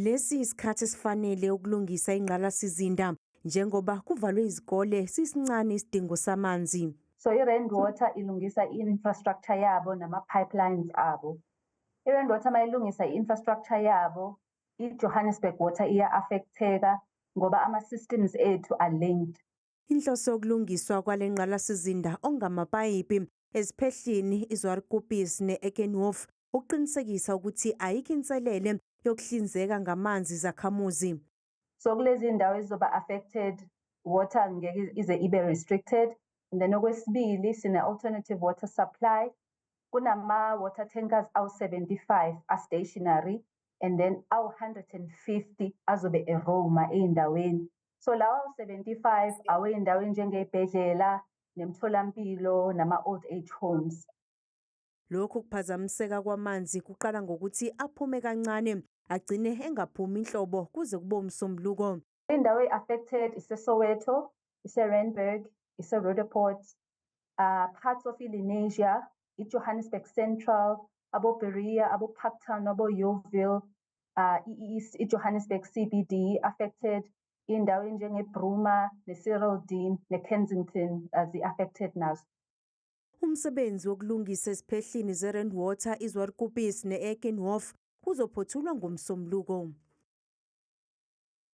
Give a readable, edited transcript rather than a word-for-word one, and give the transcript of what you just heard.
Lesi isikhathi esifanele ukulungisa ingqalasizinda njengoba kuvalwe izikole sisincane isidingo samanzi. So i-Rand Water ilungisa i-infrastructure yabo nama-pipelines abo. I-Rand Water mayilungisa i-infrastructure yabo, i-Johannesburg Water iya-affecteka ngoba ama-systems ethu are linked. Inhloso yokulungiswa kwale ngqalasizinda ongamapayipi eziphehlini iZwartkoppies ne-Eikenhof ukuqinisekisa ukuthi ayikho inselele yokuhlinzeka ngamanzi izakhamuzi. So kulezi ndawo ezizoba affected, water ngeke ize ibe restricted. And then okwesibili, sine-alternative water supply. Kunama-water tankers awu-75 a-stationary and then awu-150 azobe e-roama ey'ndaweni. So lawa awu-75 awey'ndaweni njengey'bhedlela, nemitholampilo, nama-old age homes. Lokhu kuphazamiseka kwamanzi kuqala ngokuthi aphume kancane agcine engaphumi inhlobo kuze kube uMsombuluko. Indawo e-affected ise-Soweto, ise-Randburg, ise-Roodepoort, parts of iLenasia, i-Johannesburg Central, abo-Berea, abo-Parktown, abo-Yeoville, i-East, i-Johannesburg CBD affected, iy'ndawo ey'njenge-Bruma, ne-Cyrildene, ne-Kensington zi-affected nazo. Umsebenzi wokulungisa eziphehlini zeRand Water, iZwartkoppies ne-Eikenhof uzophothulwa ngoMsombuluko.